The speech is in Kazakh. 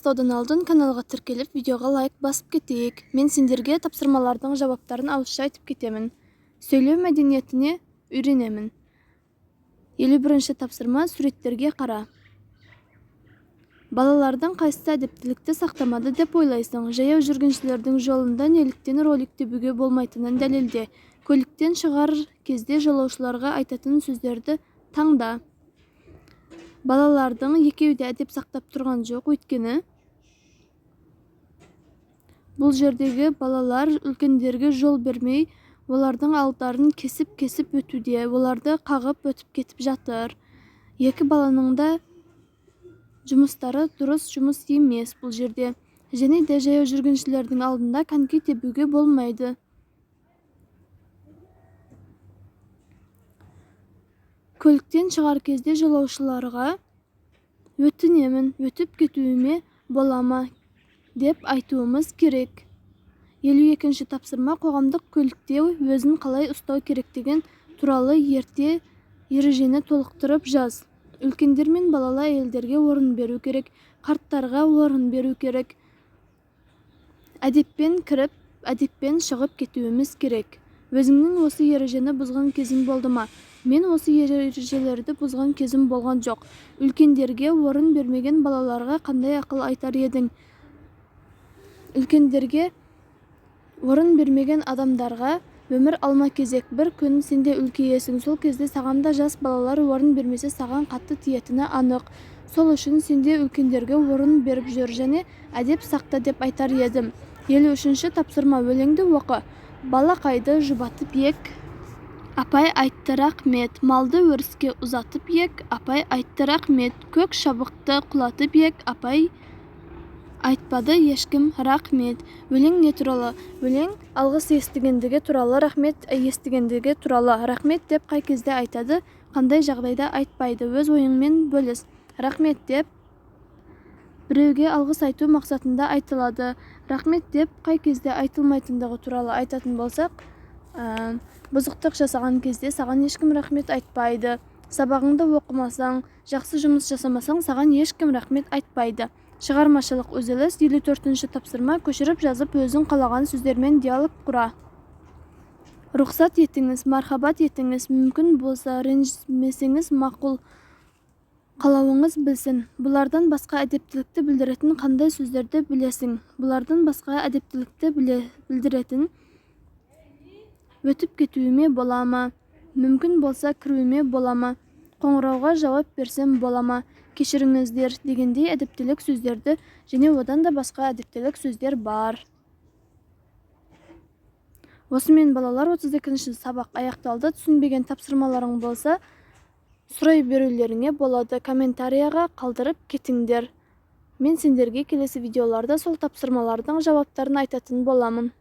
Бастаудан алдын каналға тіркеліп, видеоға лайк басып кетейік. Мен сендерге тапсырмалардың жауаптарын ауызша айтып кетемін. Сөйлеу мәдениетіне үйренемін. 51-ші тапсырма. Суреттерге қара. Балалардың қайсысы әдептілікті сақтамады деп ойлайсың? Жаяу жүргіншілердің жолында неліктен ролик тебуге болмайтынын дәлелде. Көліктен шығар кезде жолаушыларға айтатын сөздерді таңда. Балалардың екеуі де әдеп сақтап тұрған жоқ, өйткені бұл жердегі балалар үлкендерге жол бермей, олардың алдарын кесіп-кесіп өтуде, оларды қағып өтіп кетіп жатыр. Екі баланың да жұмыстары дұрыс жұмыс емес бұл жерде. Және де жаяу жүргіншілердің алдында коньки тебуге болмайды. Көліктен шығар кезде жолаушыларға өтінемін, өтіп кетуіме бола ма деп айтуымыз керек. 52-ші тапсырма. Қоғамдық көлікте өзін қалай ұстау керектігін туралы ерте ережені толықтырып жаз. Үлкендер мен балалы әйелдерге орын беру керек, қарттарға орын беру керек. Әдеппен кіріп, әдеппен шығып кетуіміз керек. Өзіңнің осы ережені бұзған кезің болды ма? Мен осы ережелерді бұзған кезім болған жоқ. Үлкендерге орын бермеген балаларға қандай ақыл айтар едің? Үлкендерге орын бермеген адамдарға өмір алма кезек, бір күн сен де үлкейесің, сол кезде саған да жас балалар орын бермесе, саған қатты тиетіні анық. Сол үшін сен де үлкендерге орын беріп жүр және әдеп сақта деп айтар едім. 53-ші тапсырма. Өлеңді оқы. Балақайды жұбатып ек, апай айтты рақмет. Малды өріске ұзатып ек, апай айтты рақмет. Көк шабықты құлатып ек, апай айтпады ешкім рақмет. Өлең не туралы? Өлең алғыс естігендігі туралы, рахмет естігендігі туралы. Рахмет деп қай кезде айтады, қандай жағдайда айтпайды? Өз ойыңмен бөліс. Рахмет деп біреуге алғыс айту мақсатында айтылады. Рахмет деп қай кезде айтылмайтындығы туралы айтатын болсақ, бұзықтық жасаған кезде саған ешкім рахмет айтпайды. Сабағыңды оқымасаң, жақсы жұмыс жасамасаң, саған ешкім рахмет айтпайды. Шығармашылық үзіліс. 54-ші тапсырма. Көшіріп жазып, өзің қалаған сөздермен диалог құра. Рұқсат етіңіз, мархабат етіңіз, мүмкін болса, ренжімесеңіз, мақұл, қалауыңыз білсін. Бұлардан басқа әдептілікті білдіретін қандай сөздерді білесің? Бұлардан басқа әдептілікті білдіретін өтіп кетуіме бола ма? Мүмкін болса, кіруіме бола ма? Қоңырауға жауап берсем бола ма? Кешіріңіздер дегендей әдептілік сөздерді және одан да басқа әдептілік сөздер бар. Осымен, балалар, 32-ші сабақ аяқталды. Түсінбеген тапсырмаларың болса, сұрай берулеріңе болады, комментарияға қалдырып кетіңдер. Мен сендерге келесі видеоларда сол тапсырмалардың жауаптарын айтатын боламын.